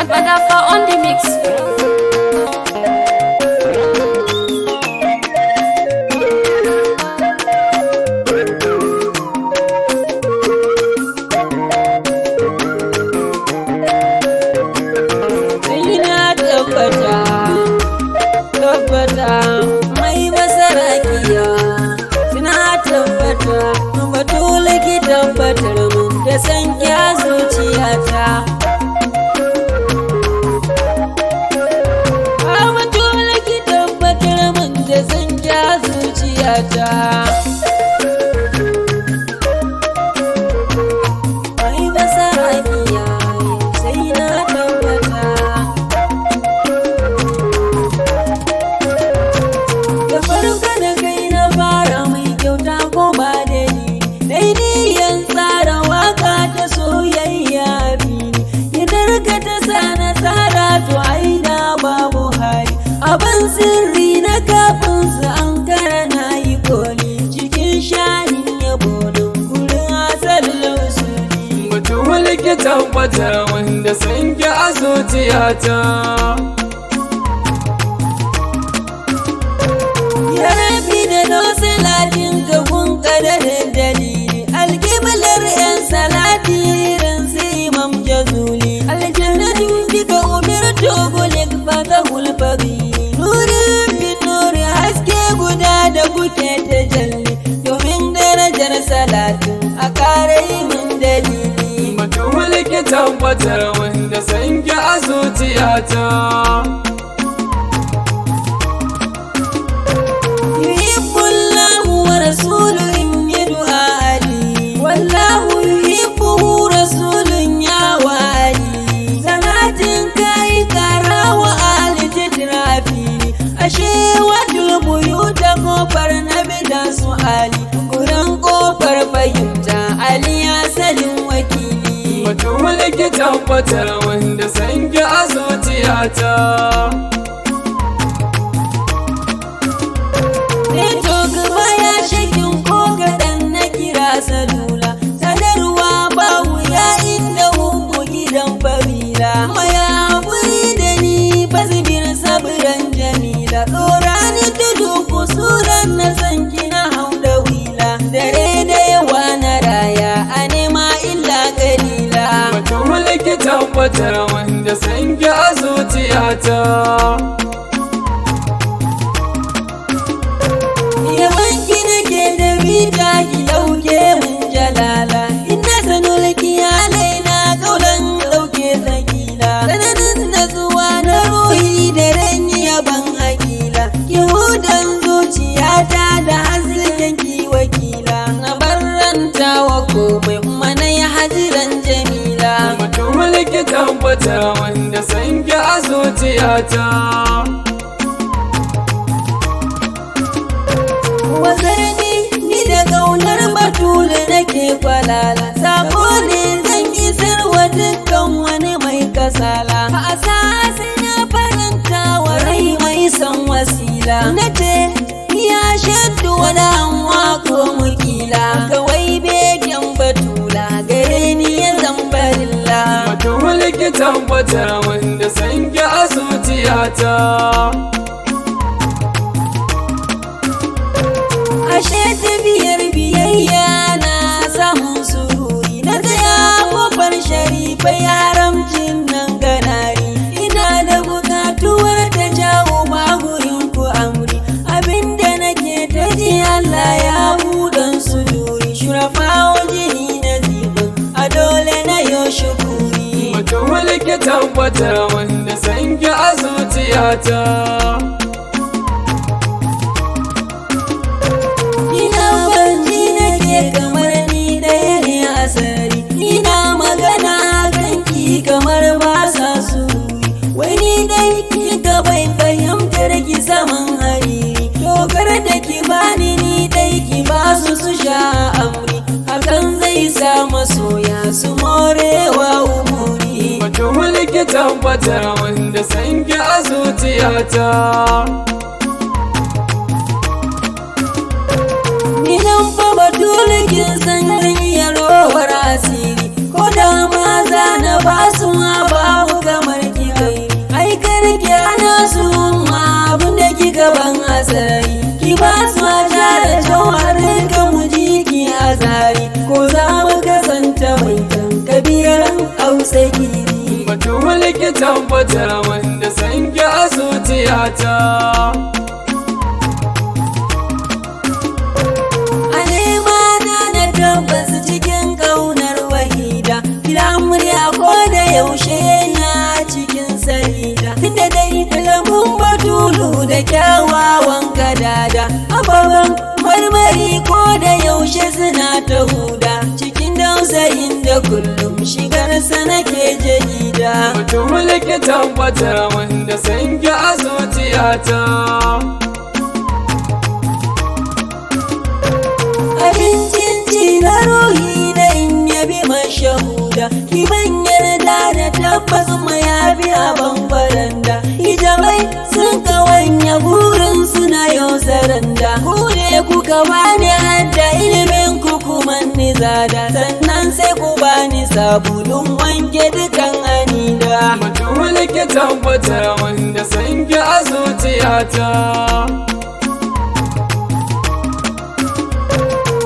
Madafa on the mix. Sai na tabbata, tabbata mai masarakiya. Suna tabbata, batule ki tabbatar mun da san kya zuciyata. Batule ki tabbatar mun da san kya zuciyata. Mai masarakiya, sai na tabbata. Da farko da kai na fara mai kyauta ko ba dalili, daidaiyan tsara waka ta soyayya fili. Yadda ka ta sa na tsara to aina babu hali. Abin sirri na kafin su an kara na yi koli. Cikin shanin yabo nan gurin asalin usuli. Mutum ki tabbatar wanda san ki a zuciyata. Ya rabi da no salatin ka kun kadarin dalili. Alkiblar yan salati irin su Imam Jazuli. Aljannatu bika umirtu gulik fatahul fadili. Nurin bin nuri haske guda da kuke tajalli. Domin darajar salatin a ƙara yi min dalili. Mutum ki tabbatar wanda san ki a zuciyata. يحب الله ورسوله إن يدعى علي والله يحبه رسول يا والي صلاة كاي كارا وآل تترافي أشي وتل بيوت كوفر نبدا سؤالي قرن كوفر فهمتا علي أسلم وكيلي Mutum ki tabbatar wanda san ki a zuciyata. Network baya shakin ko kaɗan na kira salula. Sadarwa ba wuya inda hungu gidan farila. Maya haƙuri da ni fasibir sabiran jamila. Ɗora ni tudu kusuran na san kina hau da wila. Dare da yawa na raya a nema illa kalila. Mutum ki tabbatar wanda san ki a zuciyata. Yawanki nake da bita ki dauke mun jalala. Inna sanulki alaina kaulan dauke sakila. Tsananin natsuwa na ruhi da ranyi yaban akila. Ki hudan zuciyata da hasken ki wakila. Na barranta wa komai kuma na yi hajiran jamila. Mutum ki tabbatar wanda san ki a zuciyata. Wazarni ni da ƙaunar batulu nake kwalala. Sako ne zan isar wa dukkan wani mai kasala. A sai na faranta wa rai mai son wasila. Na ce ya shaddu wani an wako mukila. Kawai begen batula gare ni ya zambarilla. Mutum ki tabbatar wanda san ki a zuciyata. Ashe tafiyar biyayya na samun sururi. Na tsaya kofar sharifai haramcin nan ganari. Ina da bukatuwar ta jawo magurin ku amri. Abinda nake ta ji Allah ya buɗan suduri. Shurafawo jini na zibin a dole na yo shukuri. Mutum ki tabbatar wanda san ki a zuciyata. Ina barci nake kamar ni ɗaya ne asari. Ina magana kanki kamar ba sa suri. Wani dai kika bai fahimtar ki saman hariri. Dokar da ki bani ni dai ki ba su su sha amri. Hakan zai sa masoya su morewa umuri. Mutum ki tabbatar wanda san ki a zuciyata. Ni nan fa batulu kin san zan iya rowar asiri. Ko da ma za na ba su ma babu kamar ki. sarai. Ki ba su da jawharin ka mu ji ki azari. Ko za mu kasanta mai kan kabiran hausa giri. Batulu ki tabbatar wanda san ki a zuciyata. A nema na na tabbas cikin ƙaunar wahida. Kira murya ko da yaushe na cikin sarida. Tunda dai lambun batulu da kyawawan kadada. Ababen marmari ko da yaushe suna ta huda. Cikin dausayin da kullum shigarsa nake jarida. Batulu ki tabbatar wanda san ki a zuciyata. Abincin ci na ruhi na in yabi mashahuda. Kiban yarda da tabbas mayafi a bambaranda. Hijabai sun kawanya burin suna yau saranda. Ku ne kuka bani hadda ilimin ku kuma nizada. Sannan sai ku bani sabulun wanke dukan anida. Batulu ki tabbatar wanda san ki a zuciyata.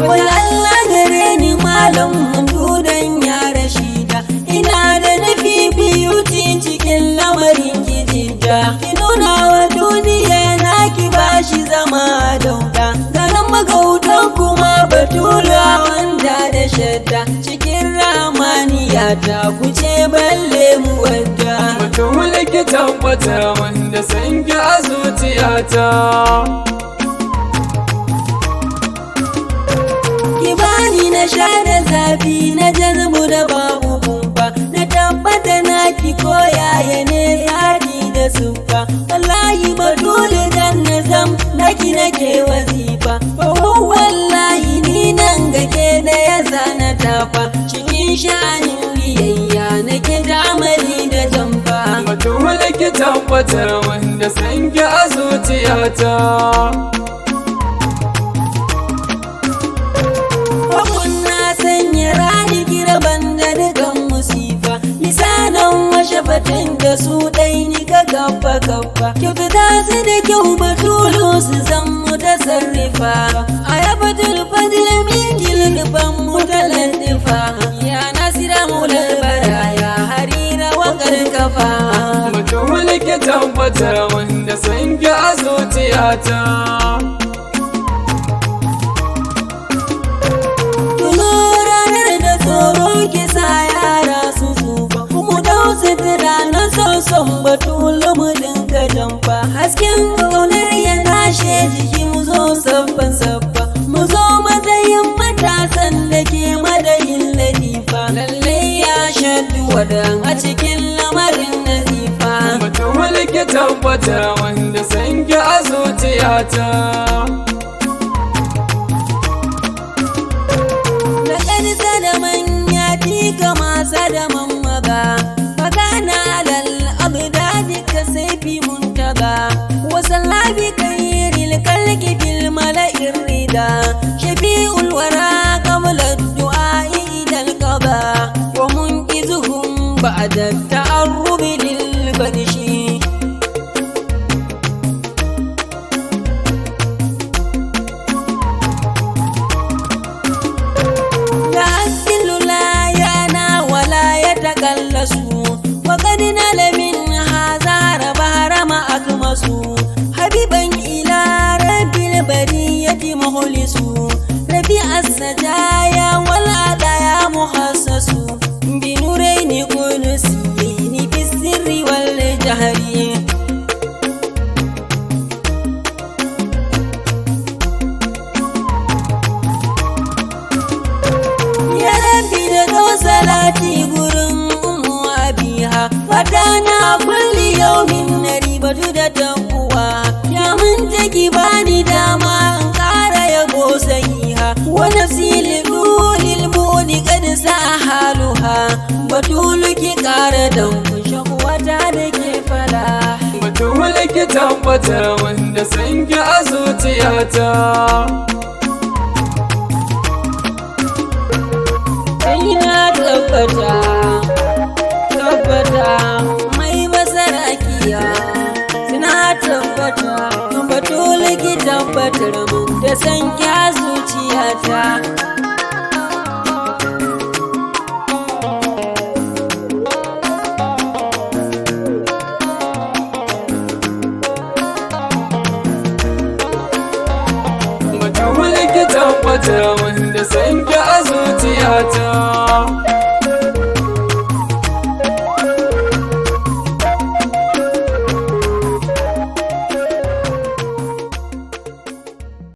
Wani Allah gare ni malam dudan ya rashida. Ina da nufi biyu cikin lamarin kijida. Ki nuna wa duniya na ki bashi zama dauda. Garin magautan kuma batula wanda da shadda. Cikin ramaniya ta kuce balle mu wadda. Batulu ki tabbatar wanda san ki a zuciyata. Ki bani na sha da zafi na jazmu da babu kumfa. Na tabbata na ki koyaya ne tsari da siffa. Wallahi batulu dan na zam naki nake wazifa. Fa wallahi ni nan ga ke da ya zana tafa. Cikin sha'anin biyayya nake damari da jamfa. Batulu ki tabbatar wanda san ki a zuciyata. Hakun na sanya rani girban da dukan musifa. Lisanan washe fatan da su ɗai ni ka gabba gabba. Kyautata su da kyau batulu su zan mu ta sarrifa. A yaba tulfadil min gilgban mu ta lantifa. Ya nasira mu baraya harira wakar kafa. Batulu ki tabbatar wanda san ki a zuciyata. Tuno ranar da tsoro ke sa yara su tsufa. Kuma dau sutura na soson batulu mu dinka jamfa. Hasken ƙaunar ya nashe jiki mu zo saffan saffa. Mu zo matsayin matasan da ke madayin latifa. Lallai ya shaddu wadan a cikin lamarin nazifa. Batulu ki tabbatar wanda san ki a zuciyata. لقد سلما يأتيك ما سلما مضى. فكان على الأضداد كسيف منتبى. وصلى بخير الخلق في الملأ الردى. شفيع الورى قبل الدعاء إلى القضاء. ومنقذهم بعد التعرض للبدش. لا أكل لا يانا ولا يتقلص. وقد نال من هذا بحر ما أكمس. حبيبا إلى رب البرية مخلص. ربيع السجايا والعدايا مخصص. بنورين قدسيين في السر والجهر. Ya rabbi da dau salati gurin umu abiha. Fata na kulli yaumin na ribatu da takuwa. Ya mun take bani dama in ƙara yabo sahiha. Wa nafsi lidulil budi kad sahaluha. Batulu ki ƙara dan shakuwata da ke fala. Batulu ki tabbatar wanda san ki a zuciyata. Kai na tabbata, tabbata mai basarakiya. Suna tabbata, batulu ki Da san ki a zuciyata. Batuli ki tabbatar wanda san ki a zuciyata.